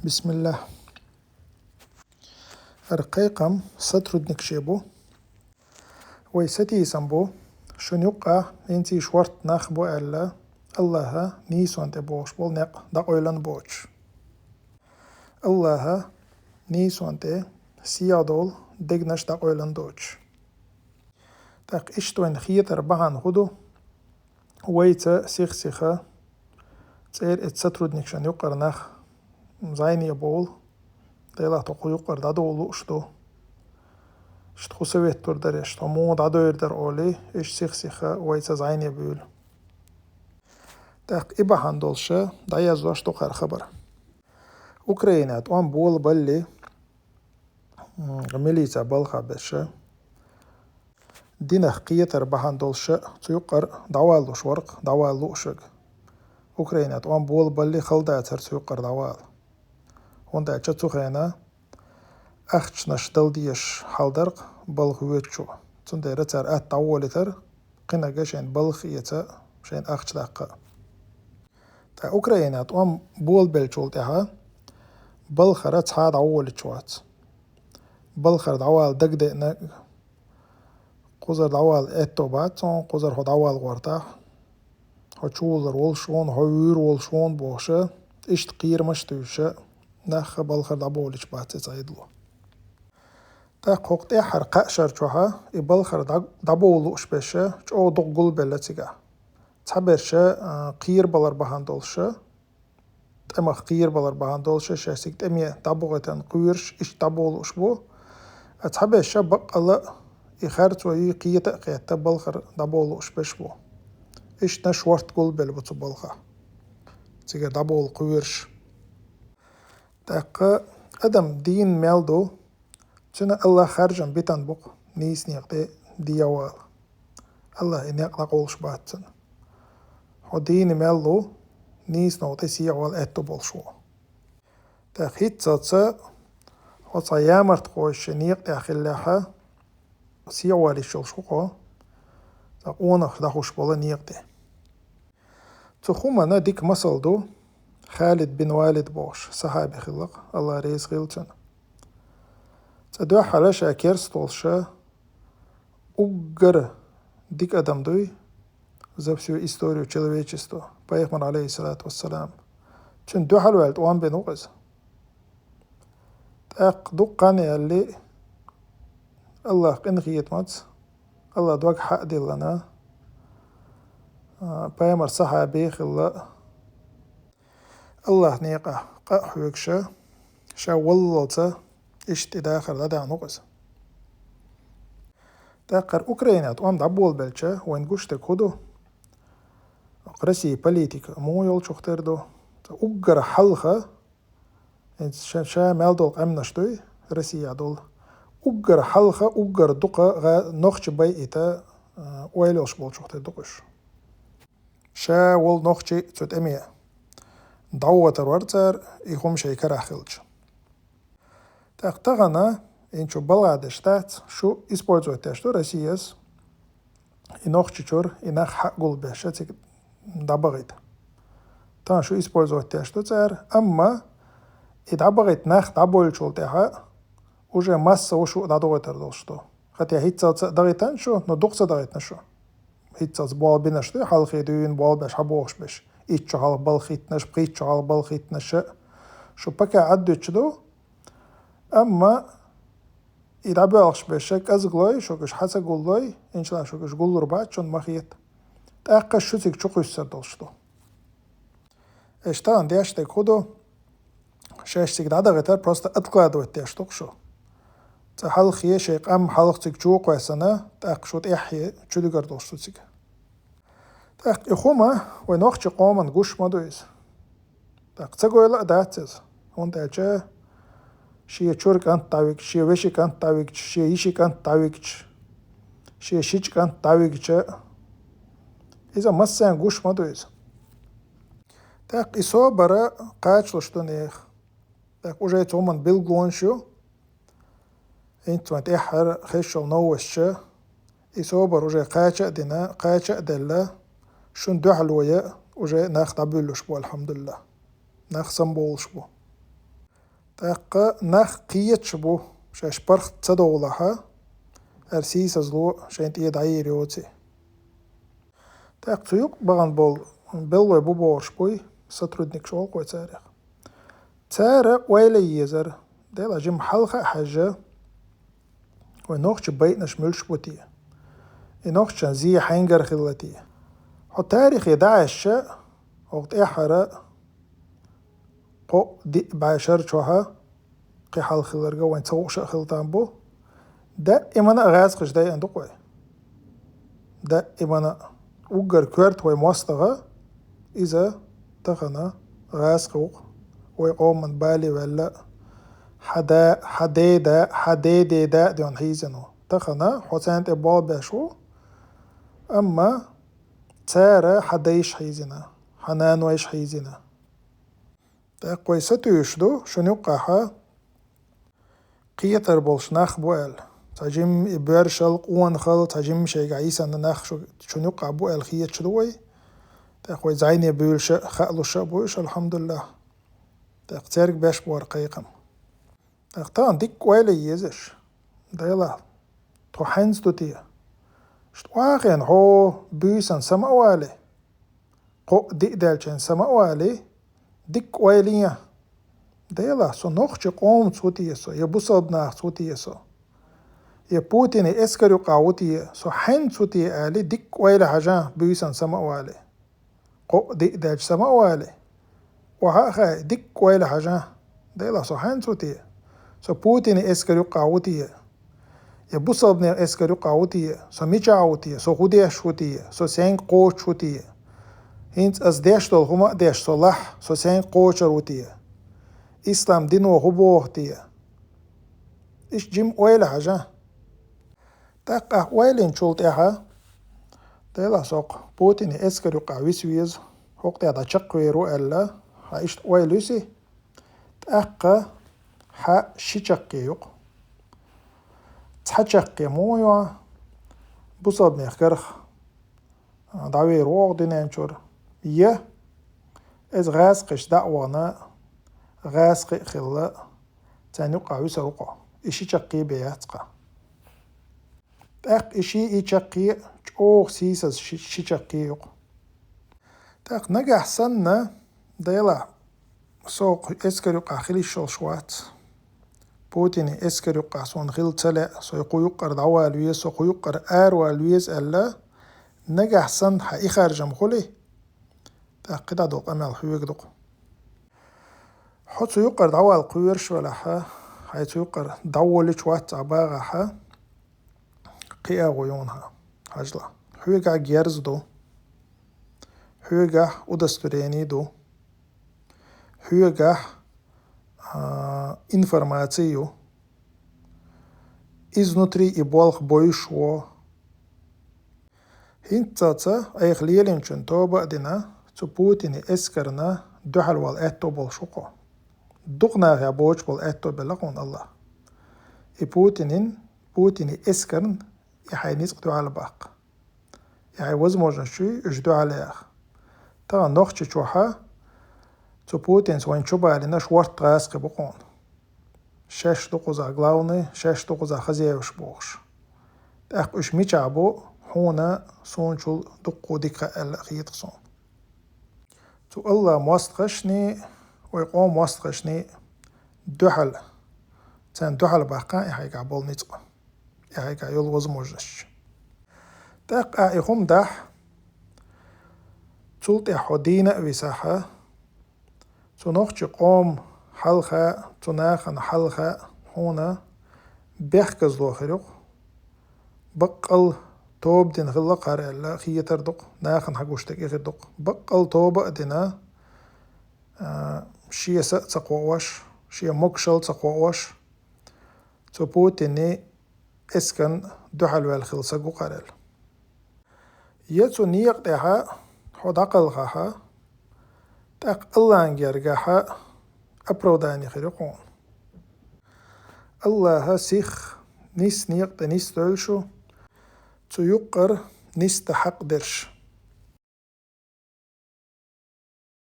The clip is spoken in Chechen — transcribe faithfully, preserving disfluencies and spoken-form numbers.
Бисмиллах. ХӀара кхайкхам сотрудникашта бу. Вай сатийсам бу, шун юкъа хӀинца шорта нах бу аьлла, Аллаха нийсонна тӀе бохуш болу некъ дӀакъевлина боцуш. Аллаха нийсонна тӀе сиха долу дегнаш дӀакъевлина доцуш. ТӀаккха иштта вайна хетар бахьана хӀун ду? Вайца сих-сиха цӀера эцу сотрудникашна юкъара нах зӀене бовлу, делахь тхо кху юкъара дӀадовла лууш ду. Иштта хӀун совет лур дара, иштта хӀун муха дӀадойр дара олий, иштта сих-сиха вайца зӀене буьйлу. ТӀаккха и бахьана долуша дӀаяздеш ду кхара хабар. Украина тӀом болабаллалц, м, милица балха беша, динах кхетар бахьана долуша цу юкъара дӀаваллуш вара-кх, дӀавала лууш верг. Украина тӀом болабаллалц хала дацара цу юкъара дӀавала. ХӀунда аьлча цу хенахь ахчанаш дала дезаш хьал дара-кх балха воьдучо. Цундела цара атта дӀаволийтара, кхинага шайна балха эца, шайна ахча даккха. Ткъа Украина тӀом болабеллачул тӀаьхьа балхара цхьа а дӀаволуьйтуш вац. Балхара дӀавала дагадеана, кхузара дӀавала аьтто бац цунна, кхузара хьо дӀавала гӀортахь, хьо чувуллар волуш ву хьуна, хьо вуьйр волуш ву хьуна бохуша, иштта кхерамаш а туьйсуша, нах балхара дӀаболуьйтуш бац и цхьа идало. ТӀаккха хӀокху тӀаьххьара кхаа шар чохьа и балхара дӀа-, дӀабовла лууш беша, чӀогӀа дукха гулбелла цигахь. Цхьаберша, а, кхерабалар бахьана долуша, тӀемах кхерабалар бахьана долуша, шаьш цига тӀеме дӀабохуьйтан кхоьруш, иштта дӀабовла лууш бу. А цхьаберша баккъала а и харцо юй кхета а кхетта, балхара дӀабовла лууш беш бу. Иштта шорта гулбелла бу цу балхахь, цигара дӀабовла кхоьруш. ТӀаккха адам дийна мел ду, цуьнан Аллах харжам битан бу-кх нийса некъа тӀе дехьавала. Аллах и некъ дӀакъовлуш бац цуьнан. Хьо дийна мел ву, нийса некъа тӀе сехьавала аьтто болуш ву. ТӀаккха хӀинццалц хьо цхьа ямартхошчу некъа тӀехь хиллехьа, сехьавала йиш йолуш ву хьо цхьа къонах дӀахьуш болу некъа тӀе. Цу хӀуманна дика масал ду Халид бин Валид бохуш сахьаби хилла-кх, Аллах реза хуьлда цунна. Цкъа дуьххьара ша керста волуша уггар дика адам дуй за всю историю человечества, пайхамар, алейхиссалату вассалам. Цуьнан дуьхьал ваьлла тӀом бина ву-кх иза. ТӀаккха дукха хан яьлла, Аллах къинхетамца, Аллах дог хьа а диллина, а, пайхамар сахьаби хилла, Аллах некъа къа а хьоьгуша, ша валлалца иштта и дахар дӀадаьхьна ву-кх иза. ТӀаккха хӀара Украина тӀом дӀаболабелча, вайна гуш дерг хӀун ду? Россия политика муха йолчух тера ду? Цкъа уггар хьалха, хӀинца ша, ша мел долу къаьмнаш дуй, Россия долу, уггар хьалха, уггар дукха гӀа-, нохчий байъийта, а, ойла йолуш болчух тера ду-кх уьш. Ша волу нохчий цу тӀеме дӀавотар вара цара, и хӀума шайн карахь хилча. ТӀаккха тахана, хӀинца шу балха деш дац, шу использовать деш ду Россияс, и нохчий чуьра, и нах хьа а гулбеш, цига дӀабахийта. Тахана шу использовать деш ду цара, амма и дӀабахийта нах дӀабойлучул тӀаьхьа уже массово шу а дӀадохуьйтур долуш ду. ХӀаьта хӀинццалц а дахийтина шу, но дукха ца дахийтина шу. ХӀинццалц болх бинарш ду, хьалхе дуьйна болх беш, хьабохуш беш. Итт шо хьалха балхийтинарш, пхийтта шо хьалха балхийтинарш. Шу пока Ӏад дуьтуш ду, амма и дӀабоьлхуш беш, кӀезиглой, шуьга уьш хьа ца гуллой, иншалла, шуьга уьш гуллур бац, шуна ма хета. ТӀаккха шу цига чу кхуьссур долуш ду. Иштта тахана деш дерг хӀун ду? Шаьш цига дӀадахийтар просто откладывать деш ду-кх шу. Цкъа хьалхе шайн къам хьалха цига чу кхоьссина, тӀаккха шу тӀаьххье чу дуьгур долуш ду цига. ТӀаккха и хӀума вай нохчийн къоман гуш ма ду иза. ТӀаккха ца гойла а дац иза. ХӀунда аьлча шен чуьра кӀант дӀавигча, шен вешин кӀант дӀавигча, шен йишин кӀант дӀавигча, шен шича кӀант дӀавигча, иза массарна гуш ма ду иза. ТӀаккха и собар кхачалуш ду нехан. ТӀаккха уже цу хӀуманна билгалонаш ю. ХӀинца вайн тӀаьххьара хезаш йолу новосташа, и собар уже кхача а дина, кхача а делла, шуна дуьхьало ян уже нах дӀабуьйлуш бу, алхьамдулиллахӀ. Нах самабовлуш бу. ТӀаккха нах кхеташ бу, шаьш паргӀат ца довлахь, ара сийсазло шайн тӀе дӀаер йоций. ТӀаккха цу юкъа бахана болу беллой бу бохуш буй, сотрудникаш олу-кх вай царех. Цара ойла езара, дела жима хьалха а хьаьжжа, вай нохчийн байинарш муьлш бу те? И нохчашна зе хьаьнгара хилла те? Хьо тарихе дӀахьаьжча, хӀокху тӀаьххьара кхо-диъ бӀе шар чохь а, кхин хьалха хилларг а вайн ца хууш а хила там бу. Даимана а гӀазкхаша дайина ду-кх вай. Даимана а. Уггар коьрта вай мостагӀа, иза тахана гӀазкхи ву-кх. Вай къоман бале ваьлла, хьан да, хьан ден да, хьан ден ден да а дуьйна хьийзина ву. Тахана хьо царна тӀе болх беш ву, амма цара хьан дайша хьийзина, хьан нанойша хьийзина. ТӀаккха вай сатуьйсуш ду, шуна юккъахь кхетар болуш нах бу аьлла. Цхьа жимма и боьршал, къонахал, цхьа жимма шайгахь йисина нах шу, шуна юккъахь бу аьлла хеташ ду вай. ТӀаккха вай зӀене буьйлуш а, хаалуш а бу уьш, алхьамдулиллахӀ. ТӀаккха цаьрга беш бу хӀара кхайкхам. ТӀаккха тахана дикка ойла езаш. Делахь, тхо хьаьнца ду те? Ишта охьахиъна хьо буьйсанна сама а валий, кхо-диъ даьлча сама а валий, дикка ойла е. Делахь, со нохчийн къомаца ву те со, я бусалба нахаца ву те со, я Путинан эскар юккъахь ву те, со хьаьнца ву те алий, дикка ойла хьажа, буьйсанна сама а валий, кхо-диъ даьлча сама а валий, охьа а хаий, дикка ойла хьажа. Делахь, со хьаьнца ву те? Со Путинан эскар юккъахь ву те? Я бусалбанийн эскар юккъахь ву те? Со мичахь ву те? Со хӀун деш ву те? Со сенга кхочуш ву те? ХӀинца ас деш долу хӀума а деш со лахь, со сенга кхочур ву те? Ислам дино хӀун боху те? Иштта жима ойла хьажа. ТӀаккха ахь ойла йинчул тӀаьхьа, делахь, со-кх Путинан эскар юккъахь виса веза, хӀокху тӀехь дӀа чекхвер ву аьлла, хьан иштта ойла юьсий? ТӀаккха хьан ши чаккхе ю-кх. Цхьа чаккхе муха ю, бусалбанех карах дӀавер ву оха дуьнен чуьра, я иза гӀазкхашца дӀа а вахана, гӀазкхи а хилла, царна юккъахь висар ву-кх. И ши чаккхе бен яц-кх. ТӀаккха и ши и чаккхе чӀогӀа сийсаза ши, ши чаккхе ю-кх. ТӀаккха нагахь санна, делахь, со кху эскар юккъахь хила йиш йолуш вац. Путинан эскар юккъахь суна хила ца лаьа, со кху юккъара дӀавала веза, со кху юккъара аравала веза аьлла, нагахь санна хьан и харжам хуьлий, тӀаккха кхидӀа долу къамел хьоьга ду-кх. Хьо цу юккъара дӀавала кхоьруш велахь, хьайн цу юккъара дӀаволлуш вац цхьа багахь, кхин агӀо ю хьан, хьажал. Хьоьгахь герз ду, хьоьгахь удостоверение ду, хьоьгахь, а, информаци ю, изнутри и болх бойуш ву. ХӀинццалц айхьа лелийначунна тоба а дина, цу Путинан эскарна дуьхьал вала аьтто болуш ву-кх. Дукха нахе боцуш болу аьтто белла хьуна АллахӀа. И Путинан, Путинан эскарна и хьайн ницкъ дуьхьал баккха. И хьайн возможносташ уьш дуьхьал яха. Тахана Нохчийчохь цу Путинца вайна чубалийнарш ворхӀ гӀазкхи бу хьуна. Шаьш ду кхузахь главный, шаьш ду кхузахь хозяеваш бохуш. ТӀаккха уьш мичахь бу, хьуна, суна чул дуккха дика хаьа аьлла а хета-кх суна. Цу АллахӀан мостагӀашний, вай къоман мостагӀашний дуьхьал, царна дуьхьал баккха и хьайгахь болу ницкъ, и хьайгахь йолу возможносташ. ТӀаккха ахь и хӀума дахь, цул тӀаьхьа хьо дийна а висахь, цу нохчийн къоман хьалха, цу нахана хьалха хьуна бехказло хир ю-кх. Баккъал тоба дина хилла-кх хӀара аьлла хетар ду-кх, нахана хьан гуш дерг и хир ду-кх. Баккъал тоба а дина, а, шен са а ца кхоош, шен могушалла ца кхоош, цу Путинан эскарна дуьхьал ваьлла хилла саг ву-кх хӀара аьлла. Я цу некъа тӀехь хьо дӀакхалхахь, тӀаккха АллахӀан гергахь оправдание хир ю хьуна. АллахӀа сих нийса некъа тӀе нисдойла шу, цу юккъара нисдан хьакъ дерш.